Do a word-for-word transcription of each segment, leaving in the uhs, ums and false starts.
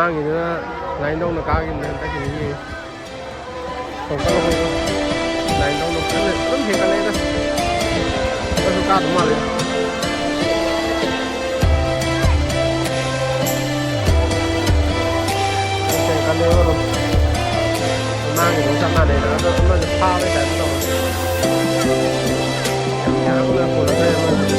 ꯃꯃꯥꯡꯒꯤꯗꯨꯅ ꯂꯥꯏꯟꯗꯧꯅ ꯀꯥꯈꯤꯕꯅꯦ, ꯍꯟꯗꯛꯀꯤꯗꯤ ꯌꯦꯡꯉꯤ꯫ ꯁꯣꯝ ꯀꯥꯈꯠꯂꯛꯄꯗꯣ ꯂꯥꯏꯟꯗꯧꯅ ꯀꯟꯅ ꯑꯗꯨꯝ ꯍꯦꯟꯒꯠꯂꯛꯏꯗ꯫ ꯑꯗꯨꯁꯨ ꯀꯥꯗꯧ ꯃꯥꯜꯂꯦ꯫ ꯍꯦꯟꯒꯠꯂꯦꯕ ꯑꯗꯨꯝ꯫ ꯃꯃꯥꯡꯒꯤꯗꯨꯒ ꯆꯞ ꯃꯥꯟꯅꯩꯗ꯫ ꯑꯗꯣ ꯑꯃꯁꯦ ꯐꯥꯕꯩ ꯇꯥꯏꯞꯇ ꯇꯧꯔꯦ꯫ ꯌꯥꯝ ꯌꯥꯡꯅ ꯄꯨꯔꯛꯈ꯭ꯔꯦ ꯑꯃꯁꯦ꯫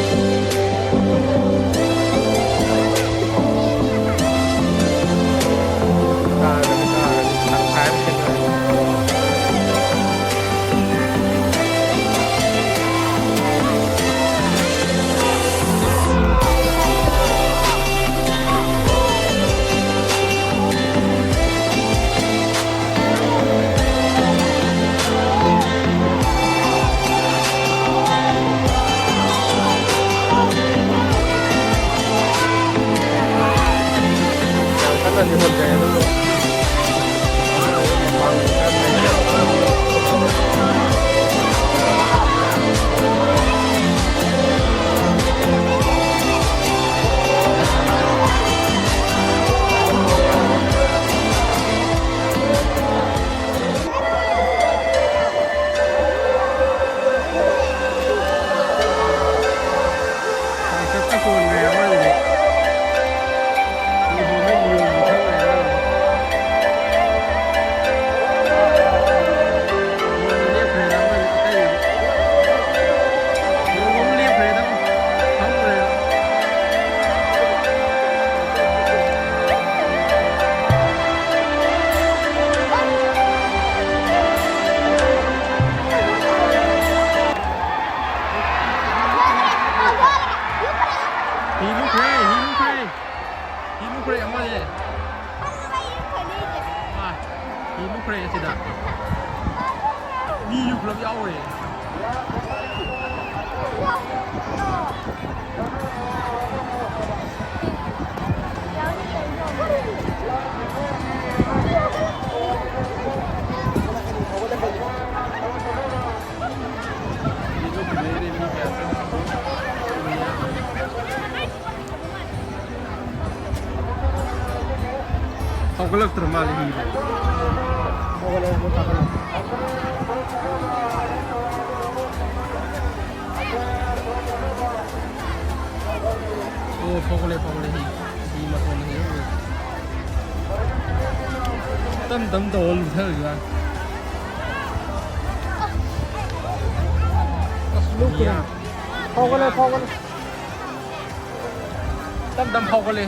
ꯀꯥꯔꯒꯗꯤ ꯀꯥꯔꯒꯗꯤ ꯇꯪꯈꯥꯏ ꯑꯃ ꯁꯤꯟꯅꯔꯦ꯫ ꯌꯥꯝ ꯀꯟꯅꯗꯤ ꯍꯣꯟꯖꯩ ꯑꯗꯨꯕꯨ꯫ ꯆꯥꯛ ꯆꯥꯛ ꯍꯣꯟꯈ꯭ꯔꯦ ꯑꯃꯗꯨꯗꯤ꯫ ꯂꯨꯍꯣꯡꯕꯩ ꯅꯤꯌꯣꯝꯗꯤ ꯈꯪꯗ꯭ꯔꯦ ꯑꯃꯗꯨꯗꯤ꯫ ꯂꯨꯍꯣꯡꯕ ꯂꯦꯞꯈ꯭ꯔꯦꯗ ꯑꯃꯗꯨꯗꯤ ꯑꯇꯩꯗꯨꯗꯤ꯫ ꯂꯨꯍꯣꯡꯕ ꯂꯦꯞꯈ꯭ꯔꯦꯗ ꯑꯃ ꯈꯪꯗ꯭ꯔꯦꯕ꯫ ꯍꯤ ꯂꯨꯞꯈ꯭ꯔꯦ, ꯍꯤ ꯂꯨꯞꯈ꯭ꯔꯦ꯫ ꯍꯤ ꯂꯨꯞꯈ꯭ꯔꯦ ꯑꯃꯁꯦ꯫ ꯑꯥ, ꯍꯤ ꯂꯨꯞꯈ꯭ꯔꯦ ꯑꯁꯤꯗ꯫ ꯃꯤꯁꯨ ꯄꯨꯂꯞ ꯌꯥꯎꯈ꯭ꯔꯦ꯫ ꯊꯣꯛꯂꯛꯇ꯭ꯔ ꯃꯥꯜꯂꯦ ꯍꯤꯗꯣ꯫ ꯑꯣ, ꯐꯥꯎꯒꯠꯂꯦ, ꯐꯥꯎꯒꯠꯂꯦ, ꯍꯤ꯫ ꯍꯤ ꯃꯇꯣꯟ ꯍꯤ꯫ ꯇꯞ ꯇꯞ ꯇꯧꯔ ꯂꯨꯞꯊꯔꯤꯕ꯫ ꯑꯁ, ꯂꯨꯞꯈ꯭ꯔꯦ꯫ ꯐꯥꯎꯒꯠꯂꯦ, ꯐꯥꯎꯒꯠꯂꯦ꯫ ꯇꯞ ꯇꯞ ꯐꯥꯎꯒꯠꯂꯦ꯫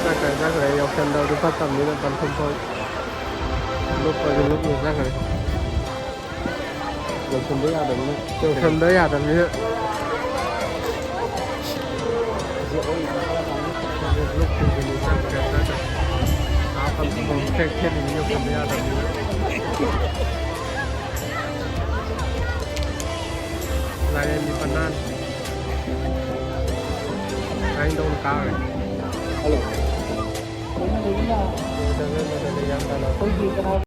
ꯆꯠꯈ꯭ꯔꯦ, ꯆꯠꯈ꯭ꯔꯦ꯫ ꯌꯥꯎꯁꯟꯗꯕꯗꯤ ꯐꯠꯇꯕꯅꯤꯅ ꯄꯟꯊꯨꯡꯐꯝ ꯂꯨꯞꯄꯁꯨ ꯂꯨꯞꯅ ꯆꯠꯈ꯭ꯔꯦ꯫ ꯌꯧꯁꯟꯕ ꯌꯥꯗꯕꯅꯤꯅ꯫ ꯌꯧꯁꯟꯕ ꯌꯥꯗꯕꯅꯤꯅ꯫ ꯂꯨꯞꯈꯤꯕꯅꯤ, ꯆꯠꯈ꯭ꯔꯦ, ꯆꯠꯈ꯭ꯔꯦ꯫ ꯑꯥ, ꯄꯟꯊꯨꯡꯐꯝ ꯊꯦꯛ ꯊꯦꯛꯂꯤꯅꯤ, ꯌꯧꯁꯟꯕ ꯌꯥꯗꯕꯅꯤꯅ꯫ ꯂꯥꯏꯔꯦꯟꯒꯤ ꯄꯟꯊꯥꯅꯤ꯫ ꯀꯃꯥꯏꯅ ꯇꯧꯅ ꯀꯥꯈ꯭ꯔꯦ? ꯍꯜꯂꯣ꯫ ꯌꯥꯝ ꯇꯥꯅ꯫